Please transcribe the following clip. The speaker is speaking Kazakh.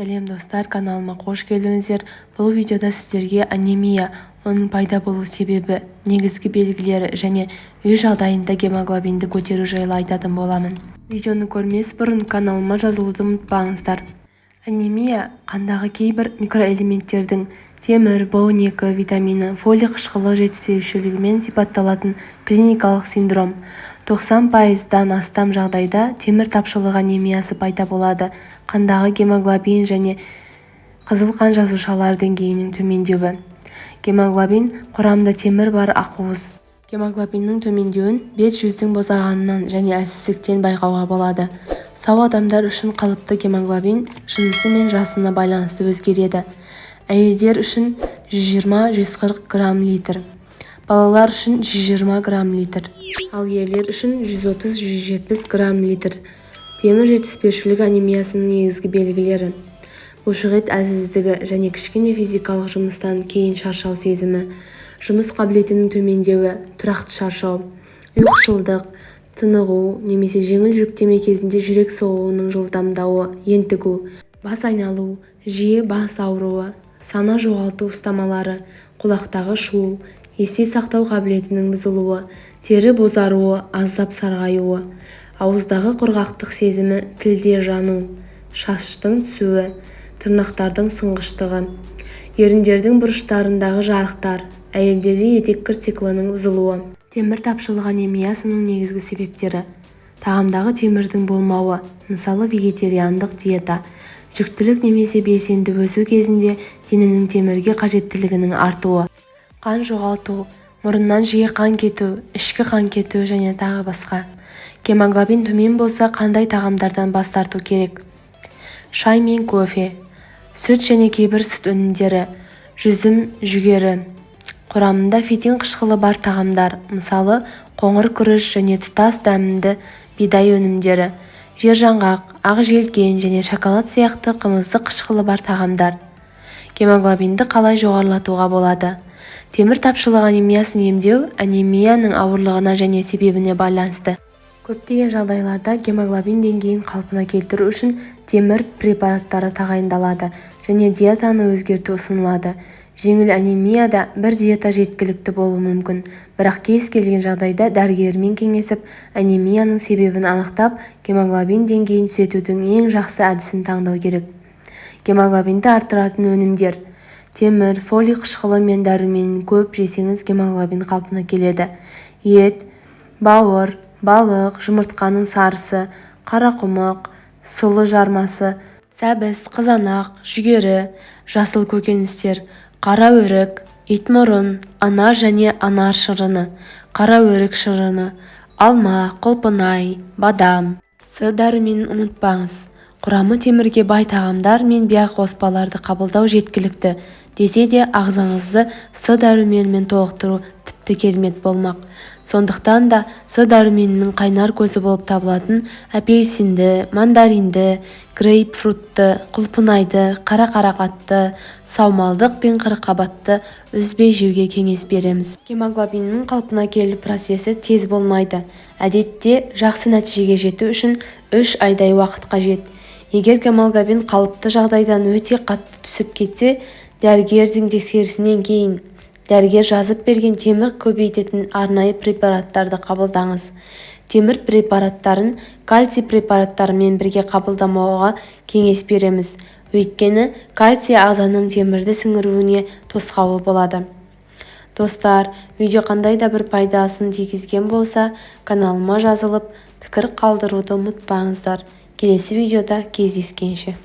Сәлем, достар! Каналыма қош келдіңіздер! Бұл видеода сіздерге анемия, оның пайда болу себебі, негізгі белгілері және үй жағдайында гемоглобинді көтеру жайлы айтатын боламын. Видеоны көрмес бұрын каналыма жазылуды ұмытпаңыздар. Анемия – қандағы кейбір микроэлементтердің темір, В-12 витамині, фолий қышқылы жетіспеушілігімен сипатталатын клиникалық синдром. 90%-дан астам жағдайда темір тапшылығы анемиясы пайда болады, қандағы гемоглобин және қызыл қан жасушалары деңгейінің төмендеуі. Гемоглобин – құрамында темір бар ақуыз. Гемоглобиннің төмендеуін бет-жүздің бозарғанынан және әлсіздіктен байқауға болады. Сау адамдар үшін қалыпты гемоглобин жынысы мен жасына байланысты өзгереді: әйелдер үшін 120-140 грамм литр, балалар үшін 120 грамм литр, ал ерлер үшін 130-170 грамм литр. Темір жетіспеушілігі анемиясының негізгі белгілері: бұлшықет әлсіздігі және кішкене физикалық жұмыстан кейін шаршау сезімі, жұмыс қабілетінің төмендеуі, тұрақты шаршау, ұйқышылдық, тынығу немесе жеңіл жүктеме кезінде жүрек соғуының жылдамдауы, ентігу, бас айналу, жиі бас ауруы, сана жоғалту ұстамалары, құлақтағы шу, есте сақтау қабілетінің бұзылуы, тері бозаруы, аздап сарғаюы, ауыздағы құрғақтық сезімі, тілде жану, шаштың түсуі, тырнақтардың сынғыштығы, еріндердің бұрыштарындағы жарықтар, әйелдерде етеккір циклінің бұзылуы. Темір тапшылығы анемиясының негізгі себептері: тағамдағы темірдің болмауы, мысалы, вегетариандық диета, жүктілік немесе белсенді өсу кезінде дененің темірге қажеттілігінің артуы, қан жоғалту, мұрыннан жиі қан кету, ішкі қан кету және тағы басқа. Гемоглобин төмен болса, қандай тағамдардан бас тарту керек? Шай мен кофе, сүт және кейбір сүт өнімдері, жүзім, жүгері, құрамында фитин қышқылы бар тағамдар, мысалы, қоңыр күріш және тұтас дәнді бидай өнімдері, жержаңғақ, ақ желкен және шоколад сияқты қымыздық қышқылы бар тағамдар. Гемоглобинді қалай жоғарылатуға болады? Темір тапшылығы анемиясын емдеу анемияның ауырлығына және себебіне байланысты. Көптеген жағдайларда гемоглобин деңгейін қалпына келтіру үшін темір препараттары тағайындалады және диетаны өзгерту ұсынылады. Жеңіл анемияда бір диета жеткілікті болуы мүмкін, бірақ кез келген жағдайда дәрігермен кеңесіп, анемияның себебін анықтап, гемоглобин деңгейін түзетудің ең жақсы әдісін таңдау керек. Гемоглобинді арттыратын өнімдер: темір, фолий қышқылы мен дәруменін көп жесеңіз, гемоглобин қалпына келеді. Ет, бауыр, балық, жұмыртқаның сарысы, қарақұмық, сұлы жармасы, сәбіз, қызанақ, жүгері, жасыл көкөністер, қара өрік, итмұрын, анар және анар шырыны, қара өрік шырыны, алма, құлпынай, бадам. С дәруменін ұмытпаңыз. Құрамы темірге бай тағамдар мен биоқоспаларды қабылдау жеткілікті десе де, ағзаңызды С дәруменімен толықтыру тіпті керемет болмақ. Сондықтан да С дәруменінің қайнар көзі болып табылатын апельсинді, мандаринді, грейпфрутты, құлпынайды, қара қарақатты, саумалдық пен қырыққабатты үзбей жеуге кеңес береміз. Гемоглобиннің қалпына келу процесі тез болмайды. Әдетте жақсы нәтижеге жету үшін 3 айдай уақыт қажет. Егер гемоглобин қалыпты жағдайдан өте қатты түсіп кетсе, дәрігердің тексерісінен кейін дәрігер жазып берген темір көбейтетін арнайы препараттарды қабылдаңыз. Темір препараттарын кальций препараттарымен бірге қабылдамауға кеңес береміз, өйткені кальций ағзаның темірді сіңіруіне тосқауыл болады. Достар, видео қандай да бір пайдасын тигізген болса, каналыма жазылып, пікір қалдыруды ұмытпаңыздар. Келесі видеода кездескенше!